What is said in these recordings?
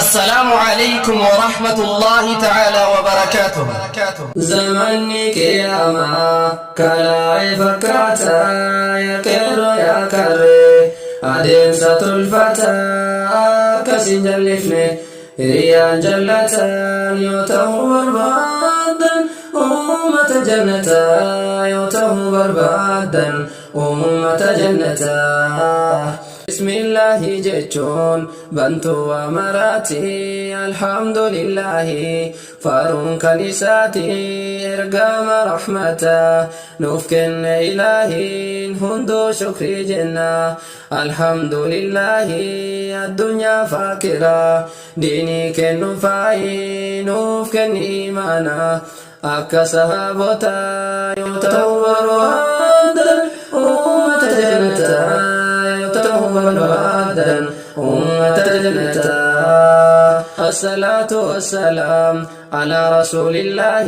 السلام عليكم ورحمة الله تعالى وبركاته. Zamanni qiyaamaa kalaa'ee fakkaataa, yaa qeerroo yaa qarree, adeemsa tolfataa akkas hin jallifne. Hiriyaan jallatan yoo ta'uu barbaadan uummata jannataa, yoo ta'uu barbaadan uummata jannataa. Bismillaahi jechuun bantuu waa maraati, alhamdulillaahi faaruun kan isaati, ergama rahmata nuuf kenne ilaahiin hunduu shukrii jenna, alhamdulillaahi. Addunyaa faakiraa diinii kennu faayi nuuf kenni imaana akka sahaabota yoo ta'u barbaadan uummata jannataa, yoo ta'u barbaadan uummata jannataa. الصلاة والسلام على رسول الله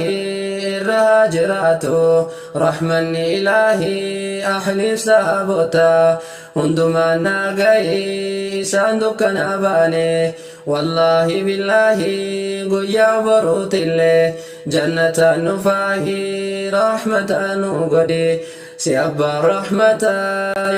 irra jiraatu رحمن إلهي أهل sahaabota hundumaa naagayi isaan dukkana baane. Wallaahi billaahi guyyaa boruutillee jannata nufaahi rahmata nu godhi si abbaa rahmata.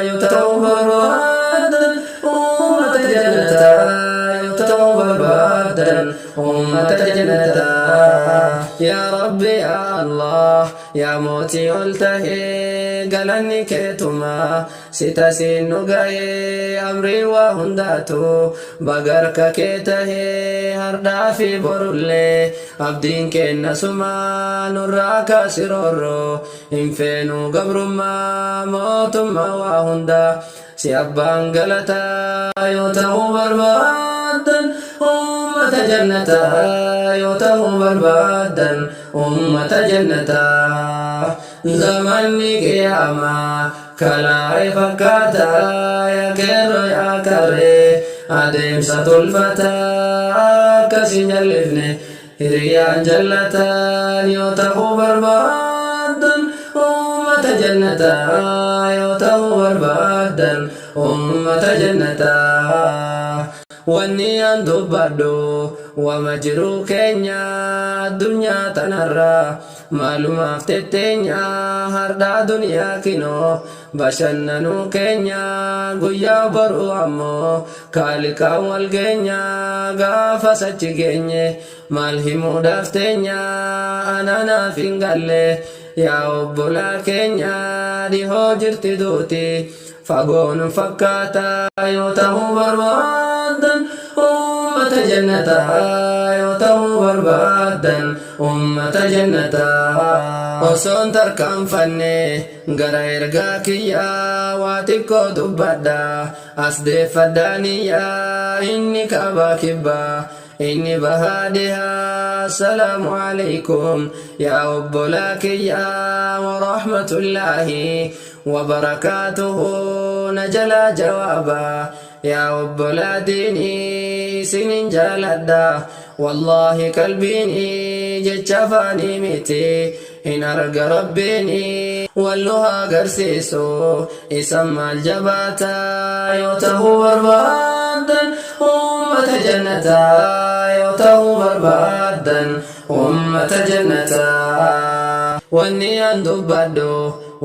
Yoo ta'u barbaadan uummata jannataa, yoo ta'u barbaadan uummata jannataa. Yaa rabbi, yaa Allah, yaa mootii ol tahee, galanni keetumaa si tasiin nu gahee. Amrii waa hundaatu bagarka kee tahee, hardhaa fi borullee abdiin kenna sumaa. Nurraa kaasiroorroo hin feenuu gabrummaa, mootummaa waa hundaa si abbaan galataa. Yoo ta'uu barbaadan uummata jannataa, yoo ta'uu barbaadan uummata jannataa. Zamanni qiyaamaa kalaa'ee fakkaataa, yaa qeerroo yaa qarree, adeemsa tolfataa akkas hin jallifne. Hiriyaan jallatan yoo ta'uu barbaadan uummata jannataa, yoo ta'uu barbaadan uummata jannataa. Wanni an dubbadhu wama jiruu keenya addunyaa tanarraa maalumaaf tetteenya. Hardhaa duniyaa kinoo bashannanuu keenya, guyyaa boruu ammoo kaaliqaan wal geenya. Gaafa sachi geenye maal himuudhaaf teenya? Ananaaf hin galle yaa obbolaa keenya, dhihoo jirti duuti fagoon fakkaata. Yoo ta'uu barbaadan uummata jannataa, yoo ta'uu barbaadan uummata jannataa. Osoon tarkaanfanne gara ergaa kiyyaa, waa xiqqoo dubbadha as deeffadhaaniyyaa. Inni kaabaa kibbaa, inni bahaa dhihaa, assalaamu alaykum yaa obbolaa kiyyaa, warahmatullaahi wabarakaatuhu. Na jalaa jawaabaa yaa obbolaa diinii, isinin jaaladha wallaahi qalbiinii jecha afaanii miti, hin arga rabbiini wallu haa agarsiisu isan maal jabaataa. Yoo ta'uu barbaadan ummata jannataa, yoo ta'uu barbaadan ummata jannataa. Wanni an dubbadhu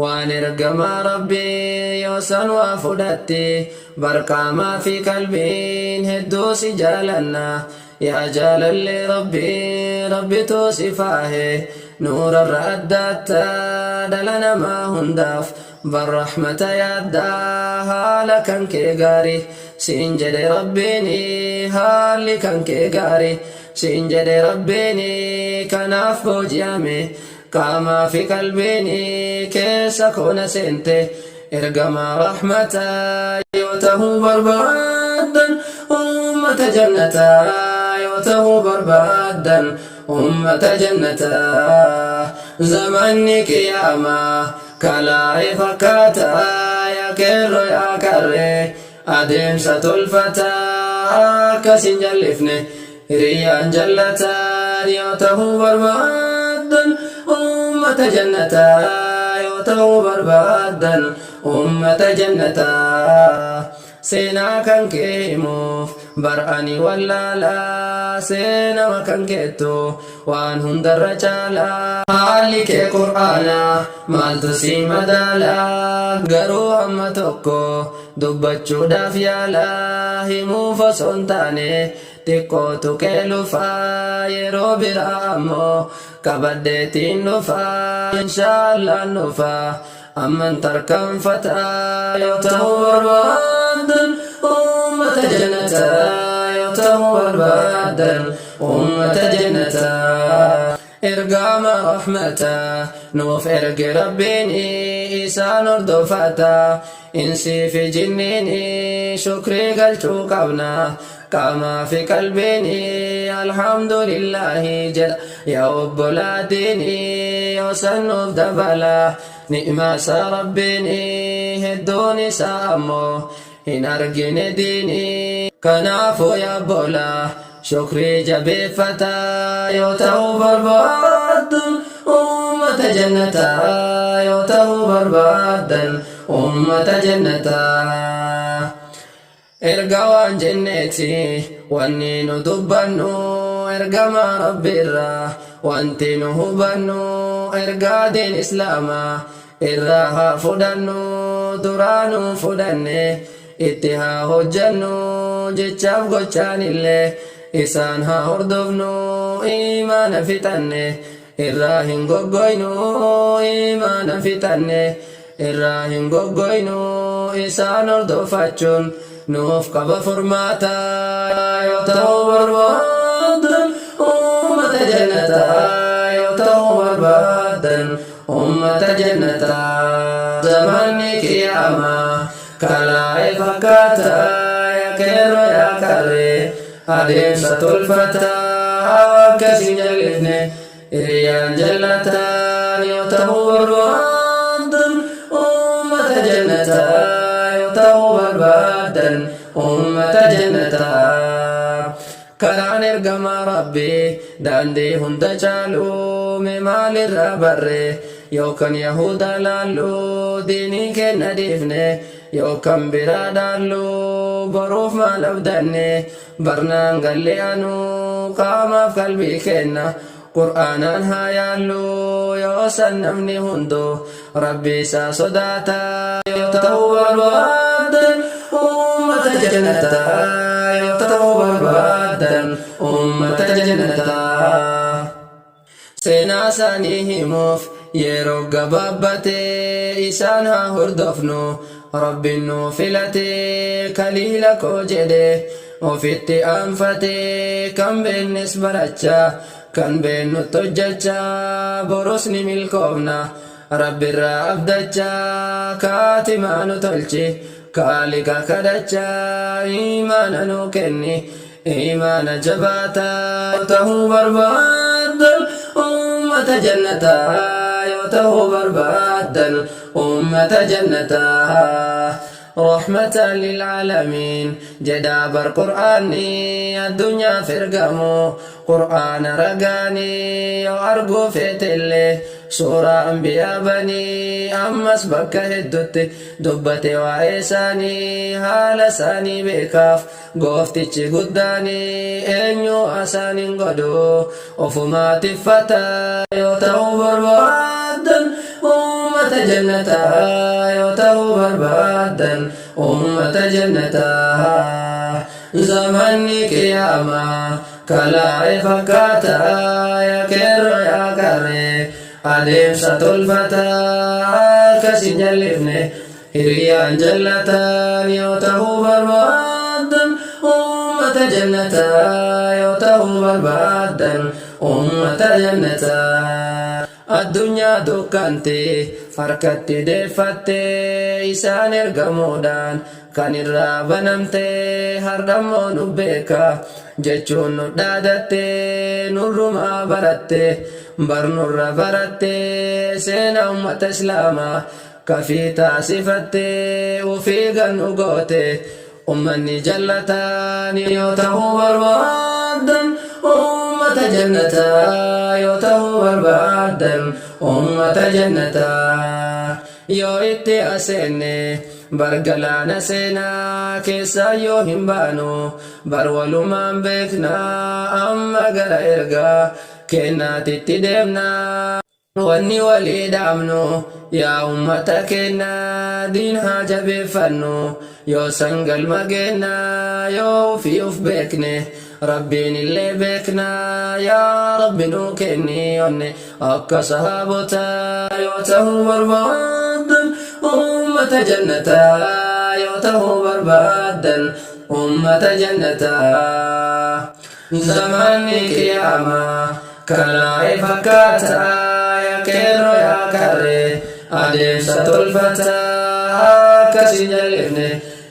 waan ergamaa rabbii, yoo san waa fudhatti barqaamaa fi qalbiin hedduu si jaalanna. Yaa jaalallee rabbii, rabbituu si faahe, nuurarra adda dhala namaa hundaaf bar rahmata yaaddaa. Haala kan kee gaari siin jedhe rabbiini, haalli kan kee gaari siin jedhe rabbiini. Kanaaf booji'ame qaamaa fi qalbiini keessa koona seente ergamaa rahmataa. Yoo ta'uu barbaadan ummata jannataa, yoo ta'uu barbaadan ummata jannataa. Zamanni qiyaamaa kalaa'ee fakkaataa, yaa qeerroo yaa qarree, adeemsa tolfataa akkas hin jallifne. Hiriyaan jallataan yoo ta'uu barbaadan ummata jannataa, yoo ta'uu barbaadan ummata jannataa. Seenaa kan kee himuuf Bar ani wallaalaa seenama kan keettu waan hundarra caalaa. Haalli kee Qur'aana maaltu si madaalaa? Garuu hamma tokko dubbachuudhaaf yaalaa, himuuf osoo hin taane xiqqoo tuqee lufaa, yeroo biraa ammoo qabadheetiin dhufaa, inshaallaan dhufaa, amman tarkaanfataa. Yoo ta'uu barbaadan ummata jannataa, yoo ta'uu barbaadan ummata jannataa. Ergama rahmataa nuuf erge Rabbiin, isaan hordofataa insii fi jinniin. Shukrii galchuu qabna qaamaa fi qalbiin, alhamdulillaahi jedha yaa obbolaatiin. Yoo san nuuf dabala ni'maa isaa Rabbiin, hedduun isaa ammoo hin argine diini. Kanaafuu yaa obbolaa, shukrii jabeeffataa, yoo ta'uu barbaadan ummata jannataa, yoo ta'uu barbaadan ummata jannataa. Erga waan jenneeti wanni nu dubbannu, ergama Rabbiirraa wanti nu hubannu, ergaa diin Islaamaa irraa haa fudhannu, duraanuu fudhanne itti haa hojjannu, jechaaf gochaan illee isaan haa hordofnu. Imaana fixanne irraa hin goggoynu, imaana fixanne irraa hin goggoynu, isaan hordofachuun nuuf qaba furmaata. Yoo ta'uu barbaadan ummata jannataa, yoo ta'uu barbaadan ummata jannataa. Zamanni qiyaamaa kalaa'ee fakkaata, yaa qeerroo yaa qarree, adeemsa tolfataa, akkas hin jallifne hiriyaan jallataan. Yoo ta'uu barbaadan ummata jannataa, yoo ta'uu barbaadan ummata jannataa. Karaan ergamaa Rabbii daandii hunda caalu mee maalirraa barre? Yookaan Yahuda laallu, diinii kenna dhiifne yookaan biraa dhaallu, boruuf maal abdanne? Barnaan galle anuu, qaamaaf qalbii kenna Qur'aanaan haa yaallu, yoo san namni hunduu Rabbi isaa sodaata. Yoo ta'uu barbaadan ummata jannataa, yoo ta'uu barbaadan ummata jannataa. Seenaa isaanii himuuf yeroo gabaabbatee, isaan haa hordofnu, Rabbiin nuu filate. Kaliila koo jedhe ofitti aanfate, kan beennes barachaa, kan beennutti hojjachaa, borus ni milkoofna Rabbirraa abdachaa. Kaatimaa nu tolchi kaaliqa kadhachaa, imaana nuu kenni, imaana jabaataa. Ta'uu barbaadan ummata jannataa, yoo ta'uu barbaadan ummata jannataa. رحمة للعالمين jedha bar Qur'aanni, addunyaaf ergamu Qur'aana ragaani. Yoo arguu feetellee suuraa Anbiyaa banii, ammas bakka heddutti dubbate waa'ee isaanii. Haala isaanii beekaaf gooftichi guddaanii, eenyu asaan godhu ofumaa tiffata. Yoo ta'uu barbaadan ummata jannataa, yoo ta'uu barbaadan ummata jannataa. Zamanni qiyaamaa kalaa'e fakkaata, yaa qeerroo yaa qarree, adeemsa tolfataa, akkas hin jallifne hiriyaan jallataan. Yoo ta'uu barbaadan ummata jannataa, yoo ta'uu barbaadan ummata jannataa. Addunyaa dukkante harkatti deeffatte, isaan ergamuudhaan kan irraa banamte, hardhammoo nu beeka jechuun nu dhaadatte. Nurrumaa baratte, barnurra baratte, seenaa ummata Islaamaa kafii taasifatte, ufii gannu goote ummanni jallataan. Yoo ta'uu barbaadan ummata jannataa, yoo ta'uu barbaadan ummata jannataa. Yoo itti aseenne Bar galaana seenaa keessaa yoo hin baanu, bar walumaan beeknaa amma gara ergaa kennaatitti deemnaa. Wanni walii dhaamnu yaa ummata keenna, diin haa jabeeffannu, yoo san galma geenna. Yoo ufii uf beekne, Rabbiin illee beekna. Yaa Rabbi, nuu kenni onne akka sahaabotaa. Yoo tahuu barbaadan ummata jannataa, yoo tahuu barbaadan ummata jannataa. Zamanni qiyaamaa kanaa'e fakkaata, yaa qeerroo yaa qarree, adeemsa tolfataa, akkas hin jallifne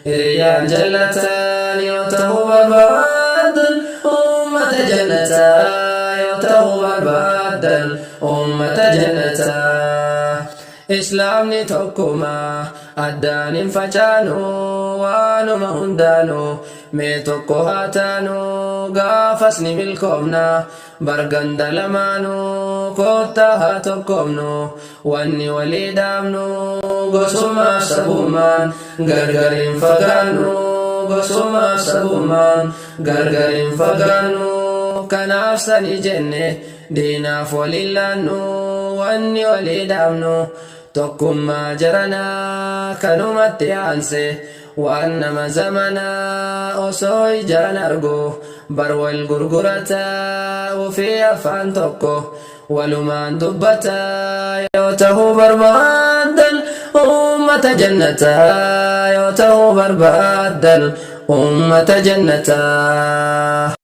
hiriyyaan jallatan. Yoo tahuu barbaadan ummata jannataa, yoo tahuu barbaadan ummata jannataa. Islaamni tokkuma, addaan hin facaanu, waanuma hundaanu mee tokko haa taanu, gaafas ni milkoomna. Barganda lamaanu koottaa haa tokkoomnu. Wanni walii dhaamnu, gosumaaf sabummaan gargar hin fagaannu, gosumaaf sabummaan gargar hin fagaannu. Kanaaf sani jenne diinaaf waliin laannu. Wanni walii dhaamnu tokkummaa jaranaa. Kanumatti aanse waan nama zamanaa osoo ijaan argu bar wal gurgurataa, ufii afaan tokko walumaan dubbataa. Yoo tahuu barbaadan ummata jannataa, yoo tahuu barbaadan ummata jannataa.